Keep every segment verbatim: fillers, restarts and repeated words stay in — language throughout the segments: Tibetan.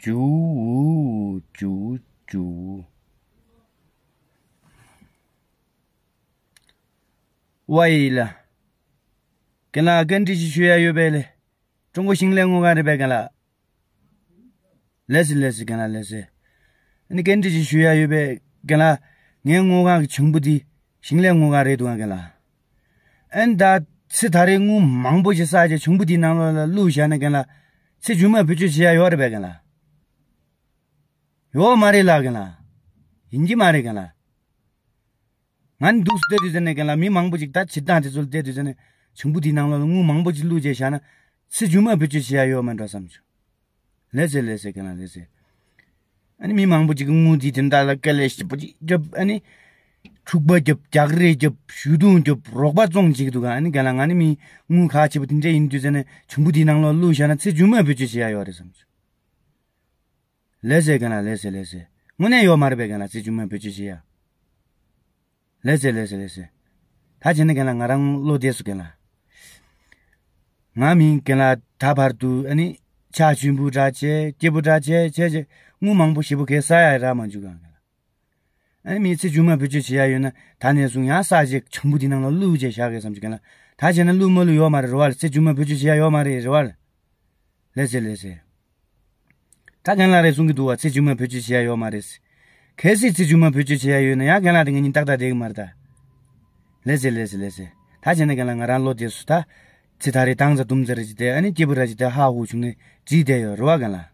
ཇུ་འུ་ཇུ་ཇུ། ཝའི་ལ། རྒན་ལགས་བཀའ་འདྲི་ཞིག་ཞུ་ཡ་ཡོད་པས་ལེ། ཀྲུང་གོ་ཞིང་ལས་དངུལ་ཁང་རེད་པས་རྒན་ལགས། ལགས་སེ་ལགས་སེ་རྒན་ལགས་ལགས་སེ། ཨ་ནི་བཀའ་འདྲི་ཞིག་ཞུ་ཡ་ཡོད་པས་རྒན་ལགས། ངའི་དངུལ་ཁང་གི་བྱང་བུ་འདི་ཞིང་ལས་དངུལ་ཁང་རེད་འདུག་ག་རྒན་ལགས། ཨ་ནི་ད་ཚེ་ད་རེས་དངུལ་མང་པོ་ཞིག་བསགས་བྱས་བྱང་བུ་འདིའི་ནང་ལོགས་ལ་བླུགས་བཞག་ན་རྒན་ལགས། ཚེ་མཇུག་མ་བེད་སྤྱོད་བྱེད་ཡ་ཡོད་རེད་པས་རྒན་ལགས། ཡོད་མ་རེད་ལགས་རྒན་ལགས། ཡིན་གྱི་མ་རེད་རྒན་ལགས། ང་ནི་འདུག་སེ་བལྟས་དུས་ཙམ་ནས་རྒན་ལགས། མི་མང་པོ་ཅིག་ད་བྱེད་སྟངས་དེ་ཚོ་ལ་བལྟས་དུས་ཙམ་ནས་བྱང་བུ་དེའི་ནང་ལོགས་ལ་དངུལ་མང་པོ་ཅིག་བླུགས་བྱས་བཞག་ན་ཚེ་མཇུག་མ་བེད་སྤྱོད་བྱེད་ཡ་ཡོད་མ་འགྲོ་བསམ་བྱུང་། ལགས་སེ་ལགས་སེ་རྒན་ལགས་ལགས་སེ། ཨ་ནི་མི་མང་པོ་ཅིག་གིས་དངུལ་དེ་དེ་འདྲ་ལ་དཀའ་ལས་ཞེ་པོ་ཅིག་བརྒྱབ། ཨ་ནི་འཁྲུག་པ་བརྒྱབ། རྒྱག་རེས་བརྒྱབ། ཞུ་རྡུང་བརྒྱབ། རོགས་པ་བཙོང་བྱེད་ཀྱི་འདུག་ག་ཨ་ནི་རྒན་ལགས། ང་ནི་མི་དངུལ་ཁག་ཆེ་པོ་དེ་འདྲ་ཡིན་དུས་ཙམ་ནས་བྱང་བུ་དེའི་ནང་ལོགས་བླུགས་བཞག་ན་ཚེ་མཇུག་མ་བེད་སྤྱོད་བྱེད་ཡ་ཡོད་རེད་བསམ་བྱུང་། ལགས་སེ་རྒན་ལགས་ལགས་སེ་ལགས་སེ། དངོས་གནས་ཡོད་མ་རེད་པས་རྒན་ལགས། ཚེ་མཇུག་མ་བེད་སྤྱོད་བྱེད་ཡ། ལགས་སེ་ལགས་སེ་ལགས་སེ། ད་བྱས་ན་རྒན་ལགས་ང་རང་བློ་བདེ་སོང་རྒན་ལགས། ང་མི་རྒན་ལགས་ད་བར་དུ་ཨ་ནི་ཕྱག་མཆོད་འབུལ་འདྲ་བྱས། སྐྱེས་བུ་འདྲ་བྱས་བྱས་བྱས་དངུལ་མང་པོ་ཞེ་པོ་གས་བསགས་ཡ་རག་མ་བྱུང་ག་རྒན་ལགས། ཨ་ནི་མི་ཚེ་མཇུག་མ་བེད་སྤྱོད་བྱེད་ཡ་ཡོད་ན་ད་ནས་བཟུང་ཡང་བསགས་བྱས་བྱང་བུ་དེའི་ནང་ལ་བླུགས་བྱས་བཞག་གས་བསམ་བྱུང་རྒན་ལགས། ད་བྱས་ན་བླུགས་མ་བླུགས་ཡོད་མ་རེད་རེད་བ་ལགས། ཚེ་མཇུག་མ་བེད་སྤྱོད་བྱེད་ཡ་ཡོད་མ་རེད་རེད་བ་ལགས། ལགས་སེ་ལགས་སེ། ད་རྒན་ལགས་རེད་གསུང་གི་འདུག་བ། ཚེ་མཇུག་མ་བེད་སྤྱོད་བྱེད་ཡ་ཡོད་མ་རེད། གལ་སྲིད་ཚེ་མཇུག་མ་བེད་སྤྱོད་བྱེད་ཡ་ཡོད་ན་ཡང་རྒན་ལགས་དེ་ངེད་གཉིས་ཏག་ཏག་བསྡད་གི་མ་རེད་ད། ལགས་སེ་ལགས་སེ་ལགས་སེ། ད་བྱས་ན་རྒན་ལགས་ང་རང་བློ་བདེ་སོང་ད། ཚེ་ད་རེས་དང་ཙམ་དུམ་ཙམ་རེ་ཅིག་བསྡད། ཨ་ནི་སྐྱེས་བུ་ར་ཅིག་བསྡད། ཧ་ཧུ་བྱུང་ནས་བྲིས་བསྡད་ཡོད་རེད་བ་རྒན་ལགས།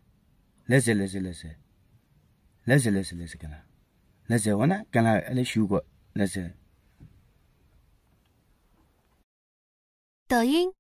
ལགས་སེ་ལགས་སེ་ལགས་སེ། ལགས་སེ་ལགས་སེ་ལགས་སེ་རྒན་ལགས། ལགས་སེ། འོ་ན་རྒན་ལགས་ཨ་ལས་ཞུ་དགོས། ལགས་སེ། 抖音